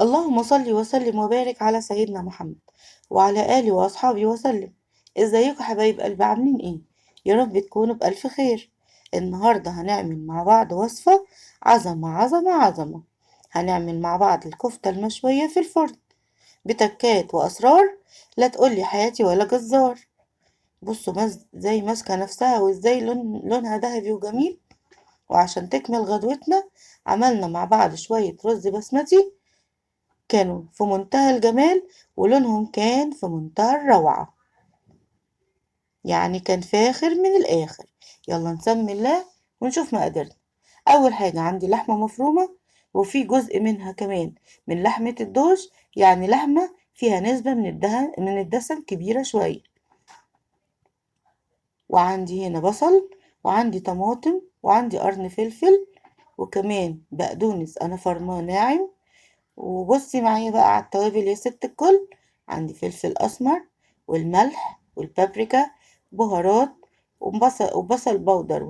اللهم صل وسلم وبارك على سيدنا محمد وعلى آله وأصحابه وسلم. ازيكم حبايب قلبي، عاملين ايه؟ يا رب تكونوا بألف خير. النهاردة هنعمل مع بعض وصفة عظمة عظمة عظمة. هنعمل مع بعض الكفتة المشوية في الفرن بتكات وأسرار لا تقولي حياتي ولا جزار. بصوا ازاي ماسكة نفسها وازاي لونها ذهبي وجميل. وعشان تكمل غدوتنا عملنا مع بعض شوية رز بسمتي كانوا في منتهى الجمال ولونهم كان في منتهى الروعة، يعني كان فاخر من الآخر. يلا نسمي الله ونشوف مقاديرنا. أول حاجة عندي لحمة مفرومة وفي جزء منها كمان من لحمة الدوش، يعني لحمة فيها نسبة من الدسم كبيرة شوية. وعندي هنا بصل، وعندي طماطم، وعندي قرن فلفل، وكمان بقدونس أنا فرماه ناعم. وبصي معايا بقى على التوابل يا ست الكل. عندي فلفل أسمر والملح والبابريكا، بهارات، وبصل بودر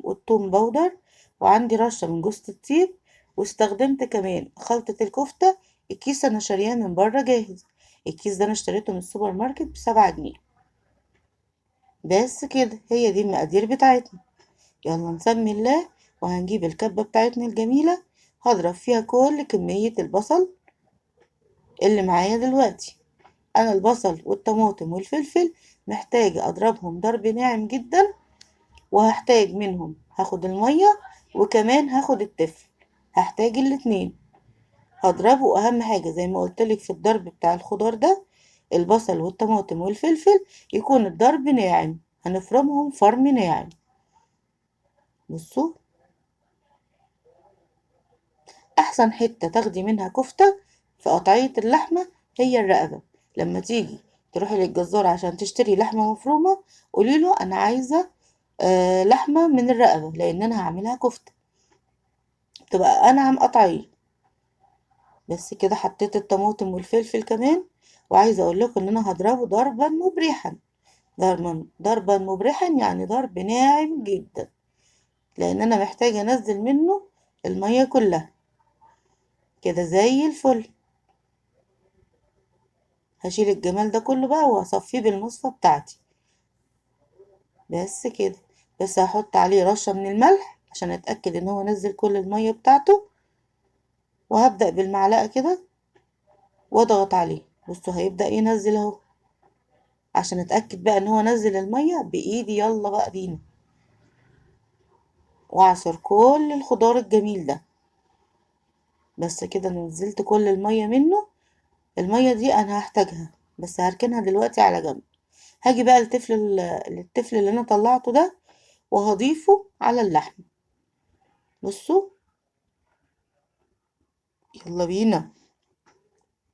والثوم بودر، وعندي رشة من جوزة الطيب. واستخدمت كمان خلطة الكفتة، الكيس أنا شارياه من بره جاهز، الكيس ده أنا اشتريته من السوبر ماركت ب7 جنيه بس كده. هي دي المقادير بتاعتنا. يلا نسمي الله وهنجيب الكبة بتاعتنا الجميلة، هضرب فيها كل كمية البصل اللي معايا دلوقتي. أنا البصل والطماطم والفلفل محتاجة أضربهم ضرب ناعم جدا، وهحتاج منهم هاخد المية وكمان هاخد التفل، هحتاج الاتنين هضربه. أهم حاجة زي ما قلتلك في الضرب بتاع الخضار ده، البصل والطماطم والفلفل يكون الضرب ناعم، هنفرمهم فرم ناعم. بصوا أحسن حتة تاخدي منها كفتة في قطعية اللحمة هي الرقبة. لما تيجي تروحي للجزار عشان تشتري لحمة مفرومة قولي له أنا عايزة، لحمة من الرقبة لأن أنا هعملها كفتة، تبقى أنعم قطعية. بس كده حطيت الطماطم والفلفل كمان. وعايزة أقول لكم إن أنا هضربه ضربا مبرحا، ضربا مبرحا يعني ضرب ناعم جدا، لأن أنا محتاجة أنزل منه المية كلها كده زي الفل. هشيل الجمال ده كله بقى وهصفيه بالمصفى بتاعتي بس كده. بس هحط عليه رشة من الملح عشان اتأكد ان هو نزل كل المية بتاعته، وهبدأ بالمعلقة كده واضغط عليه. بصوا هيبدأ ينزل اهو، عشان اتأكد بقى ان هو نزل المية بايدي. يلا بقى بينا واعصر كل الخضار الجميل ده. بس كده نزلت كل المية منه. المية دي انا هحتاجها بس هركنها دلوقتي على جنب. هاجي بقى للتفل اللي انا طلعته ده وهضيفه على اللحم. بصوا يلا بينا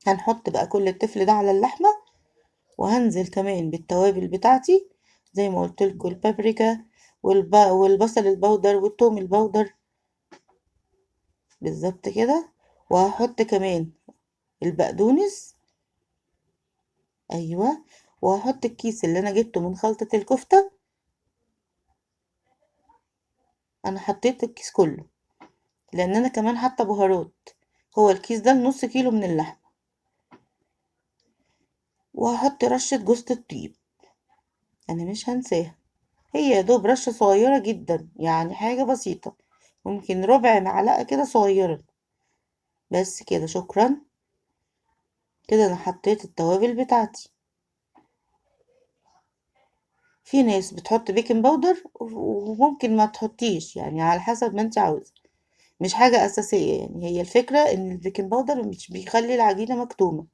هنحط بقى كل التفل ده على اللحمة، وهنزل كمان بالتوابل بتاعتي زي ما قلت لكم، البابريكا والبصل البودر والثوم البودر بالظبط كده. وهحط كمان البقدونس، ايوه، وهحط الكيس اللي انا جبته من خلطة الكفتة. انا حطيت الكيس كله لان انا كمان حاطه بهارات، هو الكيس ده النص كيلو من اللحمه. وهحط رشه جوزة الطيب، انا مش هنساها، هي يا دوب رشه صغيره جدا، يعني حاجه بسيطه، ممكن ربع معلقه كده صغيره بس كده. شكرا. كده انا حطيت التوابل بتاعتي. في ناس بتحط بيكنج باودر وممكن ما تحطيش، يعني على حسب ما انت عاوزه، مش حاجة أساسية. هي الفكرة إن البيكنج باودر مش بيخلي العجينة مكتومة.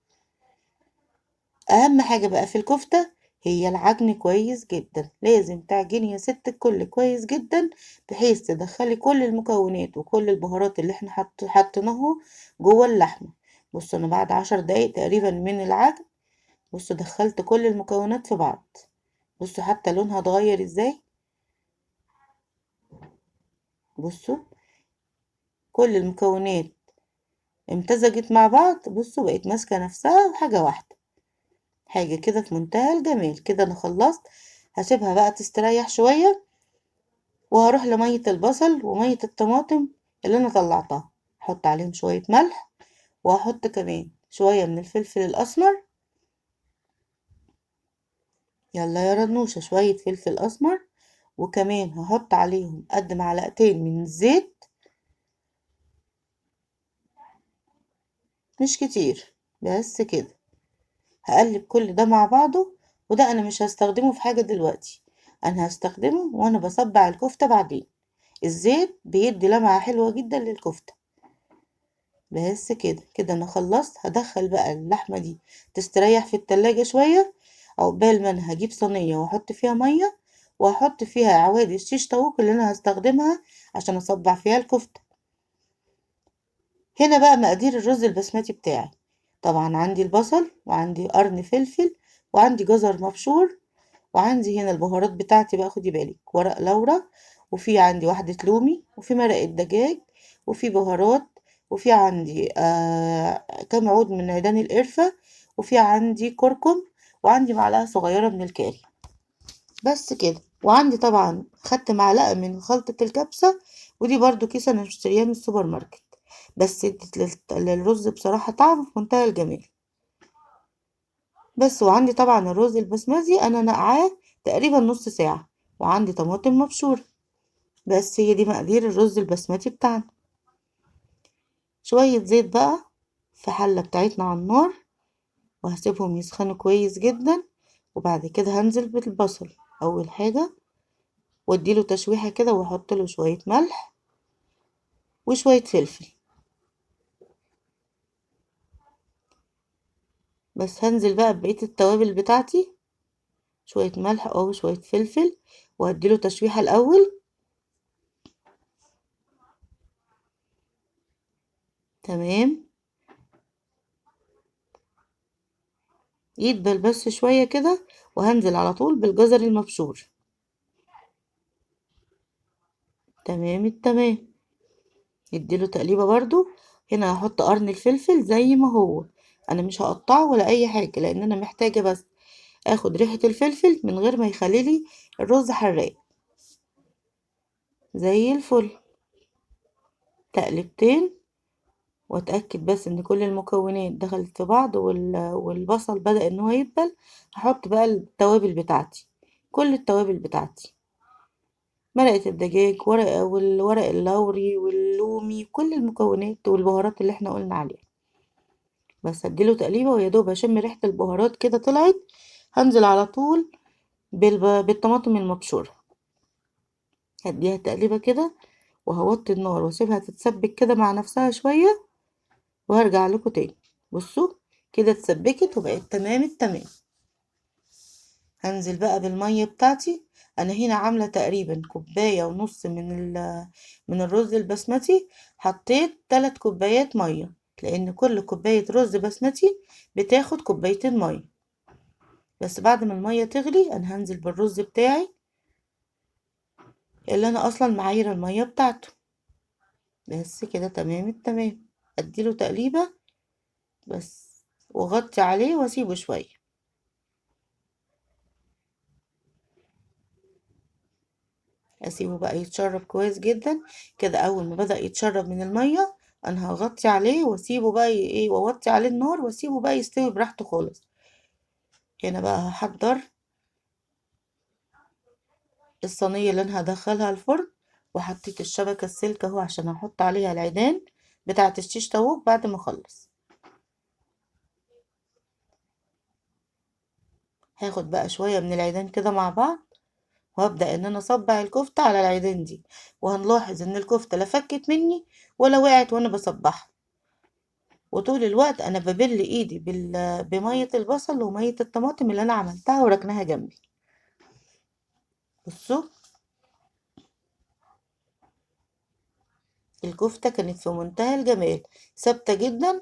أهم حاجة بقى في الكفتة هي العجن كويس جدا، لازم تعجني يا ست الكل كويس جدا بحيث تدخلي كل المكونات وكل البهارات اللي احنا حطيناها جوه اللحمة. بصوا أنا بعد 10 دقايق تقريبا من العجن بصوا دخلت كل المكونات في بعض. بصوا حتى لونها اتغير ازاي. بصوا كل المكونات امتزجت مع بعض. بصوا بقت ماسكة نفسها حاجة واحدة، حاجة كده في منتهى الجمال. كده انا خلصت، هسيبها بقى تستريح شوية، وهروح لمية البصل ومية الطماطم اللي انا طلعتها، احط عليهم شوية ملح وهحط كمان شوية من الفلفل الاسمر. يلا يا رنوشة، شوية فلفل اسمر، وكمان هحط عليهم قد معلقتين من الزيت، مش كتير، بس كده. هقلب كل ده مع بعضه، وده انا مش هستخدمه في حاجة دلوقتي، انا هستخدمه وانا بصبع الكفتة بعدين. الزيت بيدي لمعة حلوة جدا للكفتة. بس كده كده انا خلصت. هدخل بقى اللحمة دي تستريح في التلاجة شوية، عقبال ما انا هجيب صينية واحط فيها مية، وهحط فيها عواد الشيش طاووق اللي انا هستخدمها عشان اصبع فيها الكفتة. هنا بقى مقادير الرز البسمتي بتاعي. طبعا عندي البصل، وعندي قرن فلفل، وعندي جزر مبشور، وعندي هنا البهارات بتاعتي بقى، خدي بالك، ورق لورا، وفي عندي واحدة لومي، وفي مرقة دجاج، وفي بهارات، وفي عندي كام عود من عيدان القرفة، وفي عندي كركم، وعندي معلقة صغيرة من الكاري، بس كده. وعندي طبعا خدت معلقة من خلطة الكبسة، ودي برضو كيسة انا مشتريها من السوبر ماركت، بس ادت للرز بصراحة طعم في منتهى الجمال. بس وعندي طبعا الرز البسمتي انا نقعاه تقريبا نص ساعة، وعندي طماطم مبشورة. بس هي دي مقادير الرز البسمتي بتاعنا. شوية زيت بقى في حلة بتاعتنا على النار، وهسيبهم يسخنوا كويس جدا، وبعد كده هنزل بالبصل اول حاجة، واديله تشويحة كده، واحط له شوية ملح وشوية فلفل. بس هنزل بقى ببقية التوابل بتاعتي، شوية ملح وشوية فلفل، وهديله تشويحة الأول. تمام، يدبل بس شوية كده، وهنزل على طول بالجزر المبشور. تمام التمام، نديله تقليبة برضو. هنا هحط قرن الفلفل زي ما هو، انا مش هقطعه ولا اي حاجة، لان انا محتاجة بس اخد ريحة الفلفل من غير ما يخليلي الرز حراق. زي الفل، تقلبتين، واتأكد بس ان كل المكونات دخلت في بعض، والبصل بدأ ان هو يدبل. هحط بقى التوابل بتاعتي، كل التوابل بتاعتي، مرقة الدجاج، والورق اللوري واللومي، كل المكونات والبهارات اللي احنا قلنا عليها. بس اديله تقليبه، ويا دوب اشم ريحه البهارات كده طلعت، هنزل على طول بالطماطم المبشوره. هديها تقليبه كده، وهوطي النار واسيبها تتسبك كده مع نفسها شويه، وهرجع لكم تاني. بصوا كده اتسبكت وبقت تمام التمام. هنزل بقى بالميه بتاعتي. انا هنا عامله تقريبا كوبايه ونص من الرز البسمتي، حطيت 3 كوبايات ميه، لان كل كوبايه رز بسمتي بتاخد كوبايتين ميه. بس بعد ما الميه تغلي انا هنزل بالرز بتاعي اللي انا اصلا معايره الميه بتاعته. بس كده تمام التمام. اديله تقليبه بس، واغطي عليه واسيبه شويه. اسيبه بقى يتشرب كويس جدا كده. اول ما بدأ يتشرب من الميه انا هغطي عليه واسيبه بقى ايه، واوطي عليه النار واسيبه بقى يستوي براحته خالص. هنا بقى هحضر الصينيه اللي انا هدخلها الفرن، وحطيت الشبكه السلك اهو عشان احط عليها العيدان بتاعه الشيش طاووق بعد ما اخلص. هاخد بقى شويه من العيدان كده مع بعض، وهبدأ ان انا اصبع الكفتة على العيدان دي. وهنلاحظ ان الكفتة لا فكت مني ولا وقعت وانا بصبعها، وطول الوقت انا ببل ايدي بمية البصل ومية الطماطم اللي انا عملتها وركناها جنبي. بصوا الكفتة كانت في منتهى الجمال، ثابتة جدا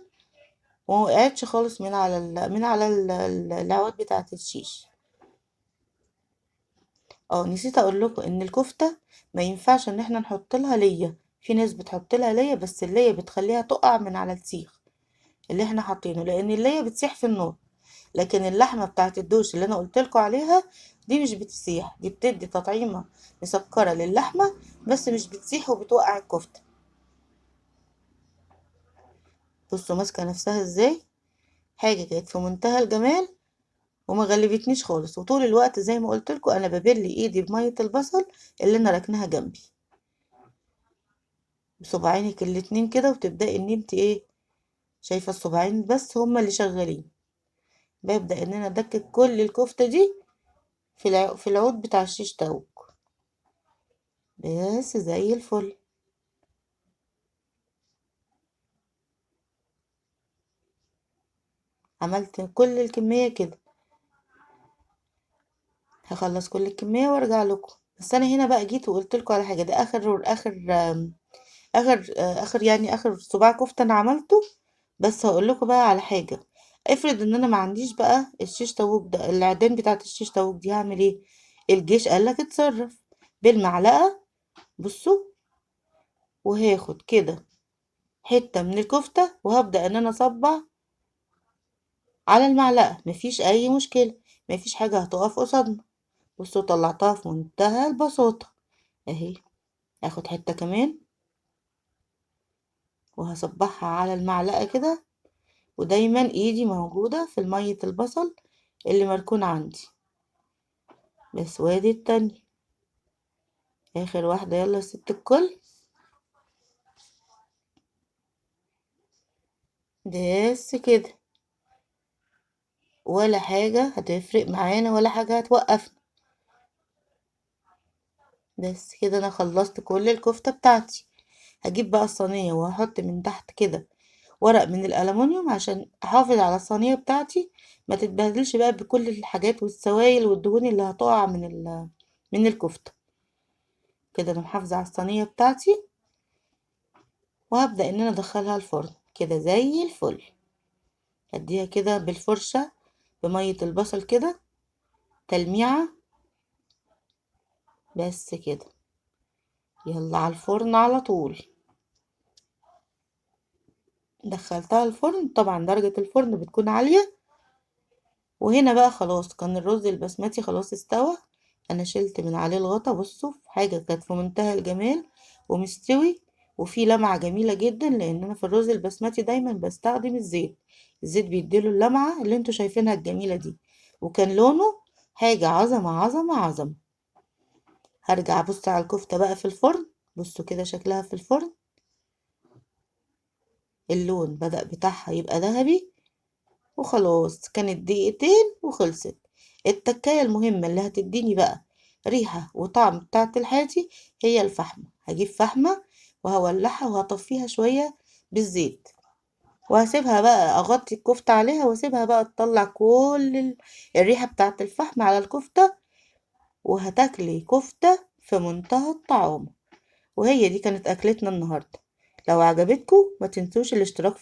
وما وقعتش خالص من على العواد بتاعة الشيش. نسيت اقول لكم ان الكفتة ما ينفعش ان احنا نحط لها ليا، في ناس بتحط لها ليا، بس الليا بتخليها تقع من على السيخ اللي احنا حاطينه، لان الليا بتسيح في النار. لكن اللحمة بتاعت الدوش اللي انا قلت لكم عليها دي مش بتسيح، دي بتدي تطعيمة مسكرة للحمة بس مش بتسيح وبتوقع الكفتة. بصوا ماسكة نفسها ازاي، حاجة كانت في منتهى الجمال وما غلبتنيش خالص. وطول الوقت زي ما قلت لكم انا ببل ايدي بمية البصل اللي انا ركناها جنبي بصباعينك الاتنين كده، وتبدأي ان انت ايه، شايفة الصباعين بس هما اللي شغالين. ببدأ ان انا ادكك كل الكفتة دي في العود بتاع الشيش طاووق، بس زي الفل. عملت كل الكمية كده، هخلص كل الكمية وارجع لكم. بس انا هنا بقى جيت وقلت لكم على حاجة، ده اخر صباع كفتة انا عملته. بس هقول لكم بقى على حاجة، افرض ان انا ما عنديش بقى الشيش طاووق ده، العيدان بتاعت الشيش طاووق دي، هعمل ايه؟ الجيش قال لك اتصرف بالمعلقة. بصوا، وهاخد كده حتة من الكفتة وهبدأ ان انا اصبع على المعلقة، مفيش اي مشكلة، مفيش حاجة هتقف قصادنا. بصوا طلعتها في منتهى البساطة اهي. اخد حتة كمان وهصبعها على المعلقة كده، ودايما ايدي موجودة في المية البصل اللي مركون عندي. بس وادي التانية، اخر واحدة، يلا يا ست الكل. بس كده، ولا حاجة هتفرق معانا ولا حاجة هتوقفنا. بس كده انا خلصت كل الكفتة بتاعتي. هجيب بقى الصينية وهحط من تحت كده ورق من الألمونيوم عشان احافظ على الصينية بتاعتي ما تتبهدلش بقى بكل الحاجات والسوائل والدهون اللي هتقع من الكفتة. كده انا محافظة على الصينية بتاعتي، وهبدأ ان انا ادخلها الفرن كده زي الفل. هديها كده بالفرشة بمية البصل كده تلميعة بس كده، يلا على الفرن على طول. دخلتها الفرن، طبعا درجة الفرن بتكون عالية. وهنا بقى خلاص كان الرز البسمتي خلاص استوى، انا شلت من عليه الغطا. بصوا حاجة كانت في منتهى الجمال ومستوي وفي لمعة جميلة جدا، لان انا في الرز البسمتي دايما بستخدم الزيت، الزيت بيديله اللمعة اللي انتوا شايفينها الجميلة دي، وكان لونه حاجة عظمة عظمة عظمة. هرجع ابص على الكفتة بقى في الفرن. بصوا كده شكلها في الفرن، اللون بدأ بتاعها يبقى ذهبي، وخلاص كانت دقيقتين وخلصت. التكاية المهمة اللي هتديني بقى ريحة وطعم بتاعت الحاتي هي الفحمة. هجيب فحمة وهولعها وهطفيها شوية بالزيت، وهسيبها بقى اغطي الكفتة عليها، واسيبها بقى تطلع كل الريحة بتاعت الفحم على الكفتة، وهتاكلي كفتة في منتهى الطعام. وهي دي كانت اكلتنا النهاردة. لو عجبتكم ما تنسوش الاشتراك في